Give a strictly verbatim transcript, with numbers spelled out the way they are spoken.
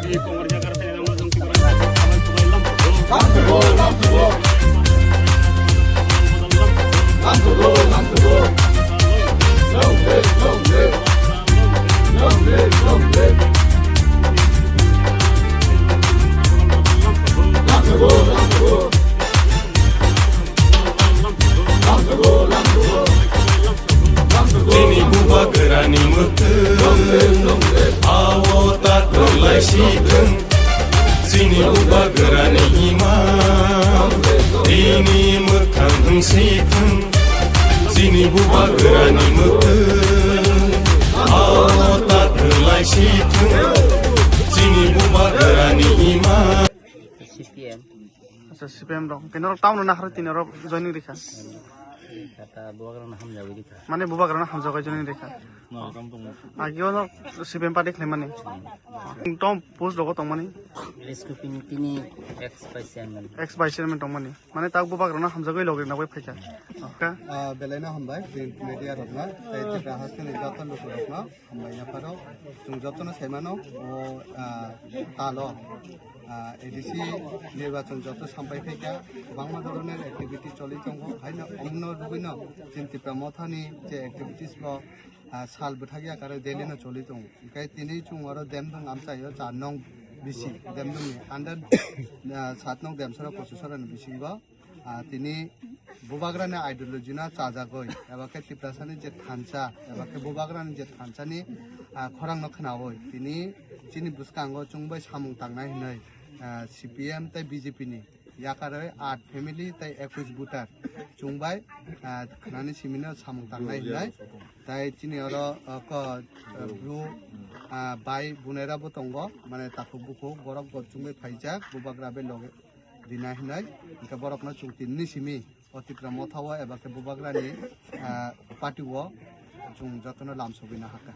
Chini bubagrani mwktwng, awo ta kwlai si thwng. Chini bubagrani ima, bini mwkhang wng si thwng. Chini bubagrani mwktwng, awo ta kwlai si thwng. Chini bubagrani ima. C P M. Acha, C P M rok. Khe norok town no nahar tini norok joining rikha. Kata bubagrano hamjagwi rikha. Mane bubagrano hamjagwi joining rikha. Agio no C P M party khlaimani. Tom post rogo tongmani. Village committee ni ex vice chairman. Ex vice chairman tongmani. Mane tak bubagrano hamjagwi logri nagwi phaikha. Ka? Ah, belai no hambai, print media rokno, tei Tripura hasteni joto lukurokno. Hambai yapharo, chwng jotono saimano, o, ah, talo, ah, A D C nirbachon joto sampai phaikha, kwbangma doroner activity choli tongo, haino omno rwgwino chini Tipra Mothani je activities bo, ah, sal bwthak yakarwi daily no choli tongo. Hwnkhe tini chwng oro Demdung amchaio char nong bisi, Demdungni under, ah, sat nong Demsora Kochusorani bisingo. Ah, tini bubagrani ideology no chajagwi, eba khe Tiprasani je thansa, eba khe bubagrani je thansani, ah, khorang no khnaui, tini chini bwskango chwng bai samung tangnai hinwi, ah, C P M tei B J P ni yakarwi aat family tei ekwis voter chwng bai, ah, khnani simi no samung tangnai hinwi. Tai chini oro, ah, ko, ah, bru, ah, bai bunaira bo tongo, mane takhuk bukhuk borok bo chwng bai phaijak, bubagra bai loge. Rina hinai, hingke borokno chwng tinini simi o Tipra Motha o eba khe bubagrani, ah, party o chwng jotono lam sogwina hakha.